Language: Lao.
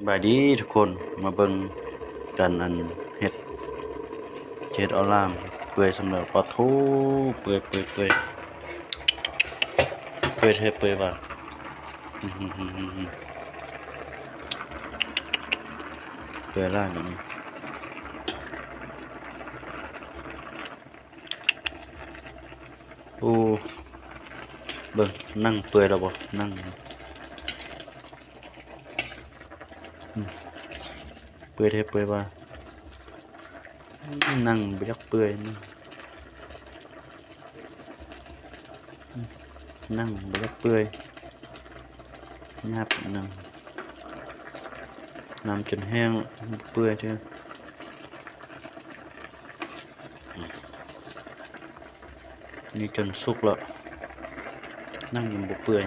ສະບາຍດີທຸກຄົນ ມາເບິ່ງກັນ ອັນເຮັດ ເຮັດເອົາລາມເປື່ອຍສ່ຳໃດ. ປາໂທ້ ເປື່ອຍ ເປື່ອຍ ເປື່ອຍ ເປື່ອຍແທ້ເປື່ອຍວ່າ ເປື່ອຍຫຼາຍແບບນີ້. ໂອ້ ເບິ່ງ ໜັງເປື່ອຍແລ້ວບໍ່? ໜັງ ອືມ ເປື່ອຍແທ້ເປື່ອຍວ່າ ໜັງບໍ່ຢາກເປື່ອຍ ໜັງບໍ່ຢາກເປື່ອຍ ຫຍາບໜັງ ນ້ຳຈົນແຫ້ງ ເປື່ອຍເທື່ອ. ນີ້ຈົນສຸກແລ້ວ ໜັງຍັງບໍ່ເປື່ອຍ.